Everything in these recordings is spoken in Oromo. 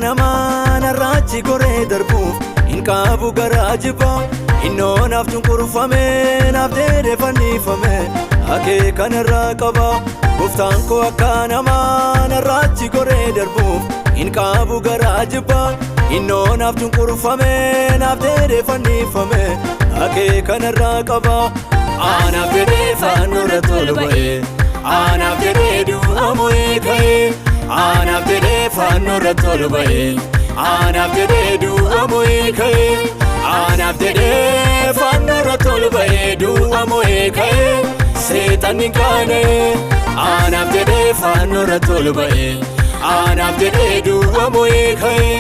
Namaa narraachi goree darbuuf hin qabu garaa jibbaa. Innoo naaf cunqurfame, naaf jedhee fannifame, akeeka narraa qaba. Gooftaan koo akka namaa narraachi goree darbuuf hin qabu garaa jibbaa. Innoo naaf cunqurfame, naaf jedhee fannifame, akeeka narraa qaba. Anaaf jedhee fannoorra tolu ba'ee, anaaf jedhee du'a mo'ee ka'ee. Anaaf jedhee fannoorra tolu ba'ee, anaaf jedhee du'a mo'ee ka'ee. Anaaf jedhee fannoorra tolu ba'ee, du'a mo'ee ka'ee, seexanni qaana'ee. Anaaf jedhee fannoorra tolu ba'ee, anaaf jedhee du'a mo'ee ka'ee.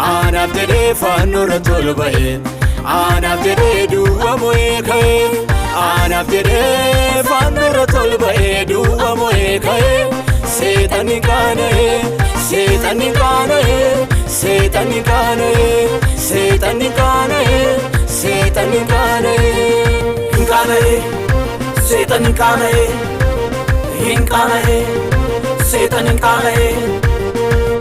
Anaaf jedhee fannoorra tolu ba'ee, anaaf jedhee du'a mo'ee ka'ee. Anaaf jedhee fannoorra tolu ba'ee, du'a mo'ee ka'ee, seexanni qaana'ee, seexanni qaana'ee, seexanni qaana'ee, seexanni qaana'ee, seexanni qaana'ee. Hin qaana'ee, seexanni qaana'ee, hin qaana'ee, seexanni qaana'ee.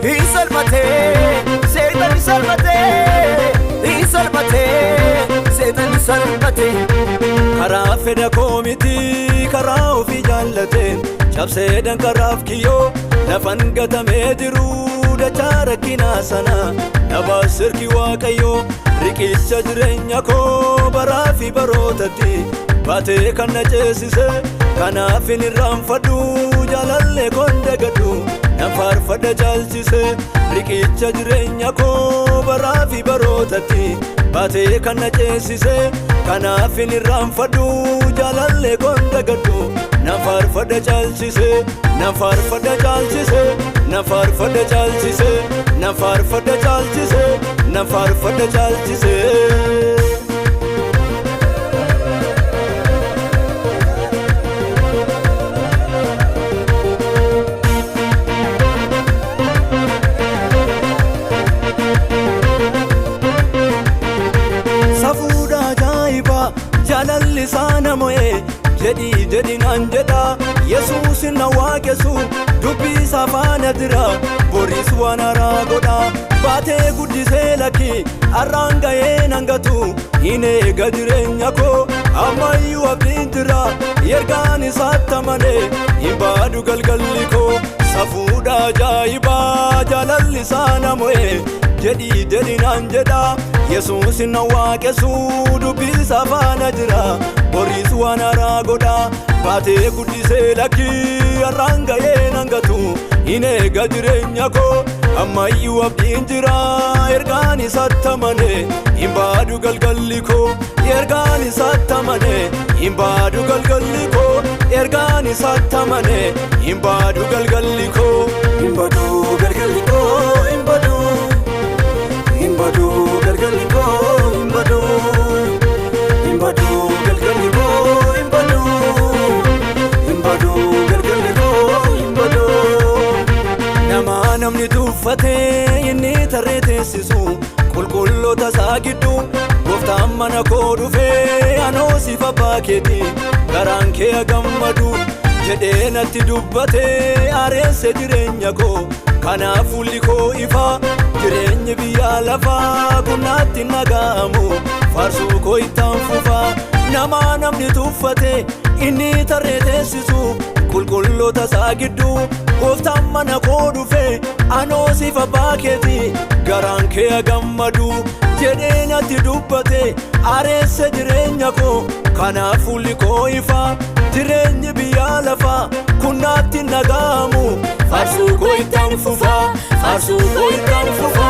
Hin salphatee, seexanni salphatee, hin salphatee, seexanni salphatee. Karaa fedha koo miti, karaa ofii jaallate cabsee danqaraaf kiyyoo lafan gatamee jiru dachaa rakkinaa sana nabaas sirki Waaqayyoo. Riqicha jireenya koo baraa fi barootatti baatee kan na ceesise, kanaaf hin irraanfadhu. Jaalallee koon dagadhu, nan faarfadha caalchise. Riqicha jireenya koo baraa fi barootatti baatee kan na ceesise, kanaaf hin irraanfadhu. Jaalallee koon dagadhu, nan faarfadha caalchise, nan faarfadha caalchise, nan faarfadha caalchise, nan faarfadha caalchise, nan faarfadha caalchise. Safuudha ajaa'ibaa, jaalalli isaa na mo'ee, jedhii jedhi naan jedha. Yesuus na waaqessu, dubbii isaa faana jira, boriis waan haaraa godha. Baatee guddisee lakki har'aan ga'ee nan gatu, hin eega jireenya koo, ammayyuu abdiin jira. Ergaan isaatti amane, hin baadu galgalli koo. Safuudha ajaa'ibaa, jaalalli isaa na mo'ee, jedhii jedhi naan jedha. Yesuus na waaqessu, dubbii isaa faana jira, boriis waan haaraa godha. Baatee guddisee lakki har'aan ga'ee nan gatu, hin eega jireenya koo, ammayyuu abdiin jira. Ergaan isaatti amane, hin baadu galgalli koo. Ergaan isaatti amane, hin baadu galgalli koo. Ergaan isaatti amane, hin baadu galgalli koo. Hin badu galgalli koo, hin badu, hin badu galgalli koo, hin badu, hin badu galgalli koo, hin badu, hin badu galgalli koo, hin badu. Namaa namni tuffatee inni tarree teessisu qulqulloota isaa gidduu, gooftaan mana koo dhufee, "Anoo siif abbaa keeti, garaan kee gammadu," jedhee natti dubbatee areesse jireenya koo. Kanaaf fuulli koo ifa, jireenyi biyya lafaa kun naatti hin dhaga'amu, faarsuu koo ittaan fufa. Namaa namni tuffate inni tarree teessisu qulqulloota isaa gidduu, gooftaan mana koo dhufe, "Anoo siif abbaa keeti, garaan kee gammadu," jedhee natti dubbate areesse jireenya koo. Kanaaf fuulli koo ifa, jireenyi biyya lafaa kun naatti hin dhaga'amu, faarsuu koo ittaan fufa, faarsuu koo ittaan fufa.